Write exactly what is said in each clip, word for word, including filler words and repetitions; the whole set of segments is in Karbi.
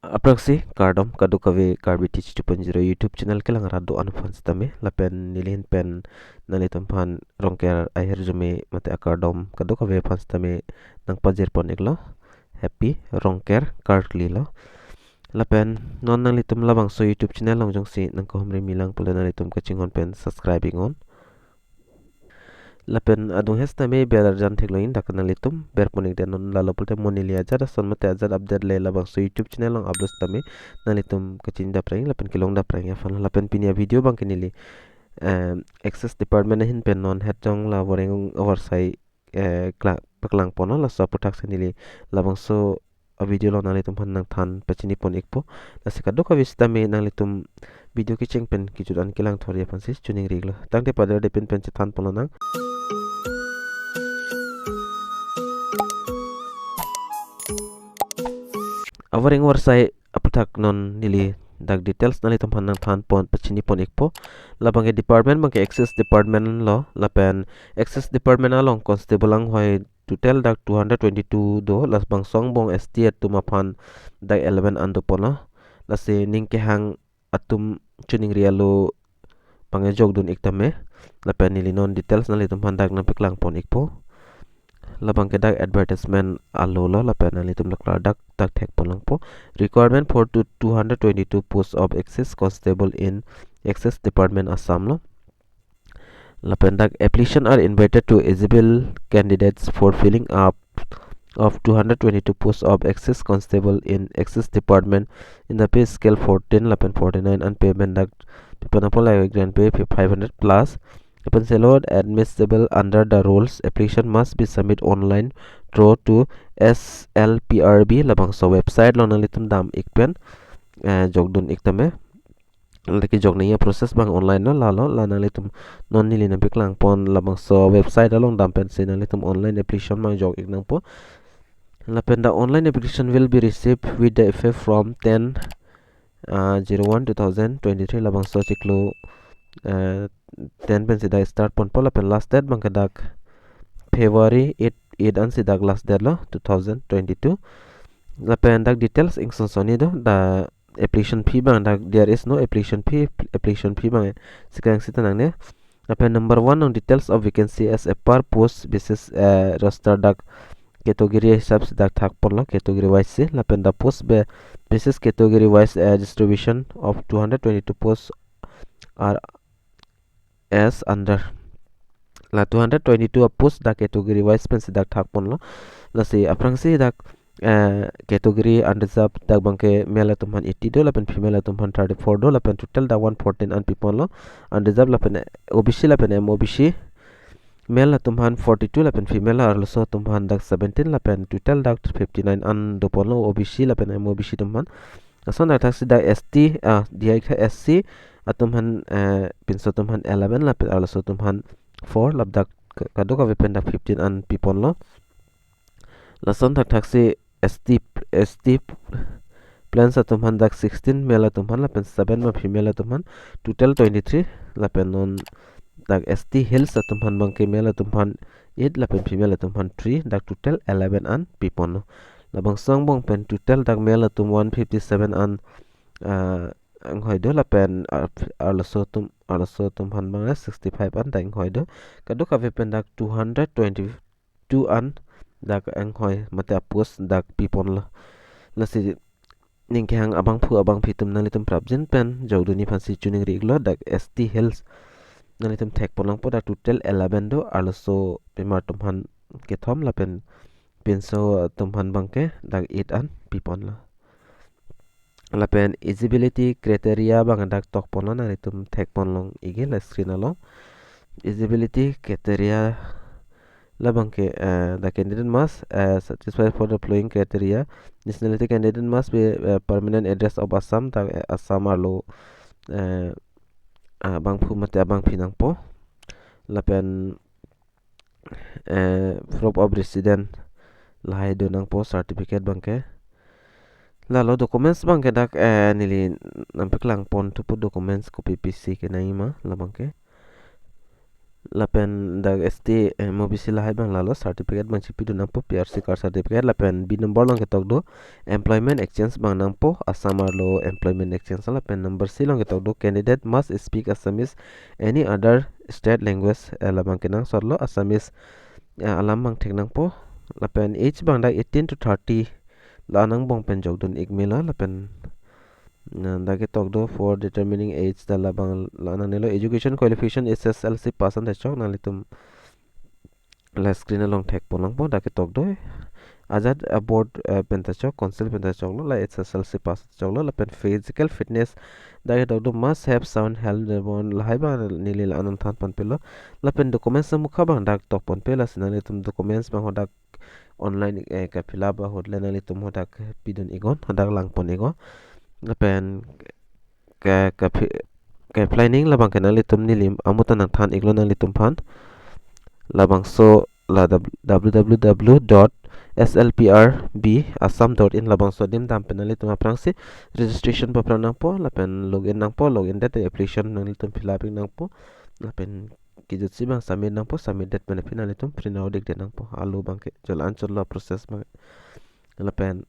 Aphrangsi kardom kadokave Karbi Teach two point zero YouTube channel kelang rat do-an aphan sitame, lapen neli ahin pen nanglitum aphan Rongker ahirjume mate akardom kadokave aphan sitame nangpajir pon iklo. Happy Rongker karkli lo. Lapen non nanglitum labangso YouTube channel along jongsi nangkehumri milang pule nanglitum kachinghon pen subscribe iknon. Lapen adung hes tame ber arjan theklo, dak nanglitum ber pon ik dei, non lalo pulote mo neli ajat ason mate ajat update le labangso YouTube channel along upload tame nanglitum kachini daprang lapen kelong daprang aphan. Lapen pini avideo abangke neli, em, Access Department ahin pen non het jong la voreng avarsai, eh, kla-, paklang ponlo, laso aputhaksi neli labangso avideo along nanglitum aphan nangthan pachini pon ikpo. Lasi kadokave sitame nanglitum video kecheng pen kejut an kelang thori aphansi choningri iklo. Tangte pader de pin pen chethan ponlonang. Avoreng avarsai aputhak non neli dak details nanglitum aphan nangthan pon pachini pon ikpo. Labangke department abangke Access Department lo, lapen Access Department along constable anghoi total dak two hundred twenty-two do, labangso angbong S T atum aphan dak eleven an doponlo. Lasi ning kehang atum choningri alo abangke jokdun ik tame. Lapen neli non details nanglitum aphan dak nangpaklang pon ikpo. Labangke dak advertisement alo lo, lapen nanglitum dak klardak dak thek pon langpo. Requirement for two, two hundred twenty-two posts of Access Constable in Access Department, Assam lo. Lapen dak application are invited to eligible candidates for filling up of two hundred twenty-two posts of Access Constable in Access Department in the pay scale fourteen lapen forty-nine an payment dak pipan apot like grant pay five hundred plus. Lapen selo admissible under the rules, application must be submit online through to S L P R B labangso website along nanglitum dam ik pen, eh, jokdun ik tame. Lake jok nangji aprocess abang online lo, lalo la nanglitum non neli nangpaklang pon labangso website along dam pensi nanglitum online application abang jok ik nangpo. Lapen the online application will be received with the effect from ten, uh, zero one two thousand twenty-three, labangso chiklo, uh, ten pensi dak start ponpo, lapen last date abangke dak February eight, eight ansi dak last date lo two thousand twenty-two. Lapen dak details ingson soni do, the application fee abang dak there is no application fee, application fee abang sekarang sita nangne. Lapen number one along details of vacancy as a per post basis, eh, roster dak category hisap si dak thak ponlo, category wise si. Lapen the post ba-, basis category wise, eh, distribution of two hundred twenty-two posts are as under. La two hundred twenty-two apost dak category wise pensi dak thak ponlo. Lasi aphrangsi dak, eh, category unreserved dak abangke male atum aphan eighty do, lapen female atum aphan thirty-four do, lapen total dak one fourteen an piponlo. Unreserved lapen O B C lapen M O B C, male atum aphan forty-two lapen female arloso atum aphan dak seventeen, lapen total dak fifty-nine an doponlo O B C lapen M O B C atum aphan. Lason dak thaksi dak S T, ah, diya ikha S C atum aphan, eh, pinso atum aphan eleven lapen arloso atum aphan four, ladak ka-, kadokave pen dak fifteen an piponlo. Lason dak thaksi S T, S T plains atum aphan dak sixteen, male atum aphan lapen seven ma female atum aphan, total twenty-three. Lapen non dak S T hills atum aphan abangke male atum aphan eight lapen female atum aphan three, dak total eleven an piponlo. Labangso angbong pen total dak male atum one fifty-seven an, ah, anghoi do, lapen ar-, arloso atum, arloso atum aphan abang sixty-five an dak anghoi do. Kadokave pen dak two hundred twenty-two an dak anghoi mate apost dak piponlo. Lasi ning kehang abangphu abangphi atum nanglitum prapjin pen jokdunji aphansi choningri iklo, dak S T hills nanglitum thek pon langpo, dak total eleven do, arloso pimar atum aphan kethom lapen pinso atum aphan abangke dak eight an piponlo. Lapen eligibility criteria abang dak tok ponlo, nanglitum thek pon long ikji la screen along. Eligibility criteria labangke, eh, the candidate must, eh, satisfy for the following criteria. Nationality candidate must be, eh, permanent address of Assam, dak, eh, Assam arlo, eh, abangphu mate abangphi nangpo. Lapen, eh, proof of resident lahai do nangpo, certificate abangke. Lalo documents abangke dak, eh, neli nangpaklang pon thupo, documents kopi pisi kenangji ma labangke. Lapen dak S T, eh, M O B C lahai abang lalo certificate abang chipidun nangpo, P R C card certificate, lapen B number along ketok do employment exchange abang nangpo, Assam arlo employment exchange, lapen number C along ketok do candidate must speak Assamese, any other state language, eh, labang kenangsot lo, Assamese, eh, alam abang thek nangpo, lapen age abang dak eighteen to thirty la angbong pen jokdun ik melo, lapen na dak ketok do for determining age, da labang la nangnelo, education qualification H S L C pass an ta chok, nanglitum la screen along thekpon nangpo, dak ketok do Azad, eh, board, eh, pen ta chok, council pen ta choklo, la H S L C pass choklo, lapen physical fitness dak ketok do must have sound health, eh, bon lahai abang neli la-an thanpon pelo, lapen documents amukha abang dak tokpon pelo, lasi nanglitum documents abang hadak online, eh, ka fill up ahut le nanglitum hadak pidun iknon, hadak langpon iknon. Lapen ka, ka fi-, ka apply ning labang ke nanglitum neli amuta nangthan iklo nanglitum aphan. Labangso la w w w dot s l p r b assam dot in, labangso adim dam pen nanglitum aphrangsi registration paphrang nangpo, lapen login nangpo, login date application nanglitum fill up ik nangpo, lapen kejutsi abang submit nangpo, submit det pen aphi nanglitum print out ik det nangpo. Alo abang ke jo la-anchot lo process abang. Lapen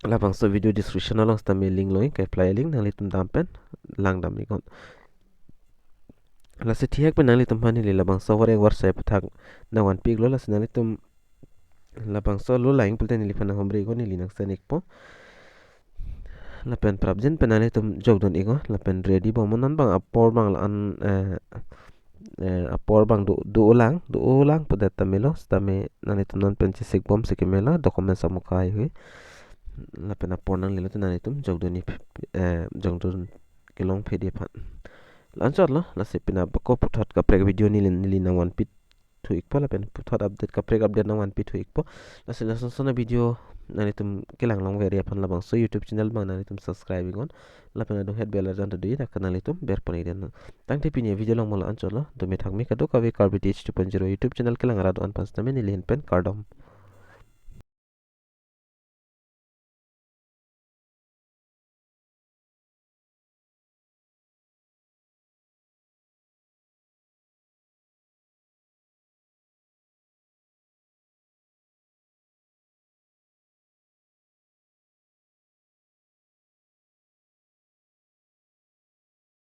labangso video description along sitame link lo, ka apply link, nanglitum dam pen langdam iknon. Lasi thihek pen nanglitum aphan neli labangso war-ek war sai aputhak nangvanpi iklo, lasi nanglitum labangso lo lang pulote neliphan nanghumri iknon, neli nangsen ikpo. Lapen prapjin pen nanglitum jokdun iknon, lapen ready bom non abang apor abang la-an, eh, eh, apor abang do, do-olang, do-olang pu det ta melo, sitame nanglitum non pen chesik bomsi kemelo, documents amukha haihui. Lapen apor nanglelo te nanglitum jokdun ik, eh, jokdun kelong phedi aphan. La-anchot lo, lasi pina bako puthot kaprek video neli, neli nangvanpi thu ikpo, lapen puthot update, kaprek update nangvanpi thu ikpo. Lasi lason son a-video nanglitum kelang longver aphan labangso YouTube channel abang nanglitum subscribe iknon, lapen adung het bell arjan ta do, dak nanglitum berpon ik det non. Tangte pini a-video along mo la-anchot lo, dome thakme kadokave Karbi T H two point zero YouTube channel kelang arat do-an aphan sitame neli ahin pen kardom.